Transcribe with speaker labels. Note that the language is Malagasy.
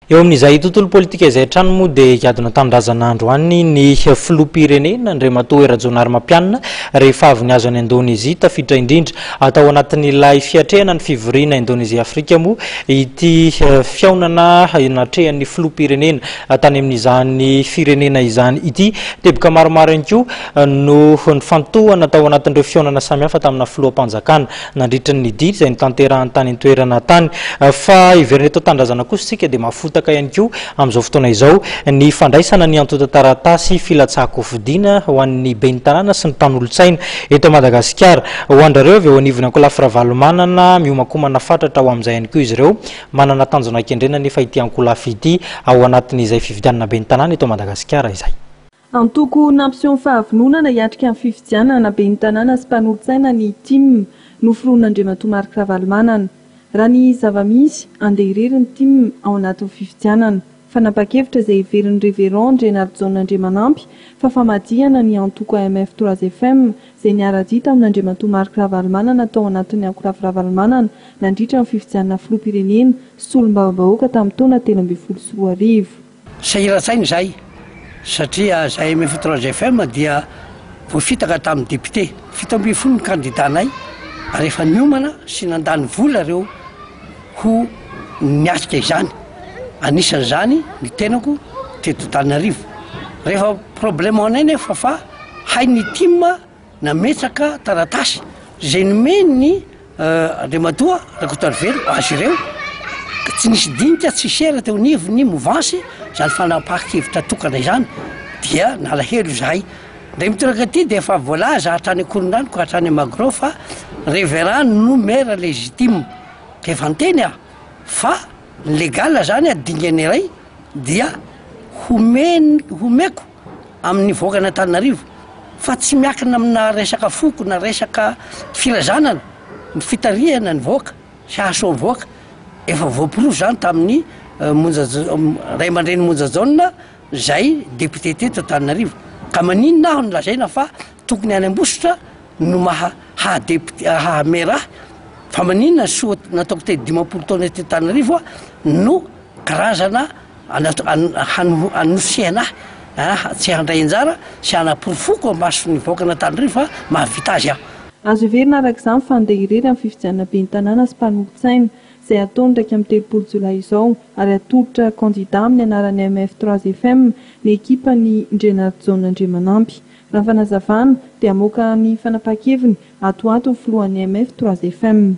Speaker 1: Eo amin'izay tontolo politika izay hatrany moa dia hiadina tanindrazana androany ny filoham-pirenena Andriamatoa Hery Rajaonarimampianina rehefa avy nihazo an'i Indonezia. Tafiditra indrindra tao anatin'ilay fiatrehana ny fivoriana Indonezia Afrika moa ity fihaonana natrehan'ny filoham-pirenena tany amin'izany firenena izany ity. Teboka maromaro ihany koa no nifantohana tao anatin'ireo fihaonana samihafa tamina filoham-panjakana. nandritra ny didy izay notanterahany tany an-toerana tany. Fa hiverina eto an-tanindrazana kosa isika dia mahafotaka ihany koa amin'izao fotoana izao ny fandraisana ny antontan-taratasy filatsahan-kofidina ho an'ny ben'ny tanàna sy ny mpanolotsaina eto Madagasikara. Ho an-dRareo avy eo anivon'ny ankolafy Ravalomanana, miomankomana fatratra ho amin'izay ihany koa izy ireo. Manana tanjona kendrena anefa ity ankolafy ity ao anatin'izay fifidianana ben'ny tanàna eto Madagasikara izay.
Speaker 2: Antoko nampiseho ny fahavononana hiatrika ny fifidianana ben'ny tanàna sy mpanolotsaina ny tim, noforonin'Andriamatoa Marc Ravalomanana. Raha ny zava-misy, handeha irery ny tim ao anatin'ny fifidianana. Fanapahan-kevitra izay heverin'ny Révérend Ndrenarijaona Andriamanampy fa famadihana ny antoko AMF Trois FM izay niara-dia tamin'Andriamatoa Marc Ravalomanana tao anatin'ny ankolafy Ravalomanana nandritra ny fifidianana filoham-pirenena sy solombavambahoaka tamin'ny taona 2013.
Speaker 3: Sahiran-tsaina izahay satria izahay MF Trois FM dia voafitaka tamin'ny député. 17 ny kandidanay ary efa niomana sy nandany vola ireo ho niatrika izany. Anisan'izany ny tenako teto Antananarivo. Rehefa problème ho anay nefa fa hain'ny tim Nametraka taratasy izay nomen'ny Andriamatoa Rakotoarivelo azy ireo, ka tsy nisy dinika tsy sera teo anivon'ny movansy izany fanapahan-kevitra tokana izany, dia nalahelo izahay. Indray mitoraka ity dia efa voalaza hatrany Ankorondrano ka hatrany Magro fa Révérend no maire légitime, ka efa niteny aho fa ny légal izany dingana iray dia homeny homeko amin'ny vahoakan'Antananarivo fa tsy miankina amina resaka foko na resaka firazanana ny fitarihana ny vahoaka sy hahasoa ny vahoaka. Efa voaporofo izany tamin'ny Monja ray aman-dreny Monja Jaona izay député teto Antananarivo. Ka maninona aho no lazaina fa tokony any Ambositra no maha haha député haha maire ahy fa maninona ny soa nataoko teto 50 taona teto Antananarivo no karazana hanosehana ahy tsy handray anjara sy hanaporofoko amason'ny vahoakan'Antananarivo fa mahavita azy aho.
Speaker 2: Azo heverina araka izany fa handeha irery amin'ny fifidianana ben'ny tanàna sy mpanolotsaina, izay hatao ny 31 jolay izao, ary hatolotra kandida amin'ny anaran'ny MF Trois FM ny ekipan'i Ndrenarijaona Andriamanampy. Raha ny fanazavana, dia hamoaka ny fanapahan-keviny ato ho ato ny filohan'ny MF Trois FM.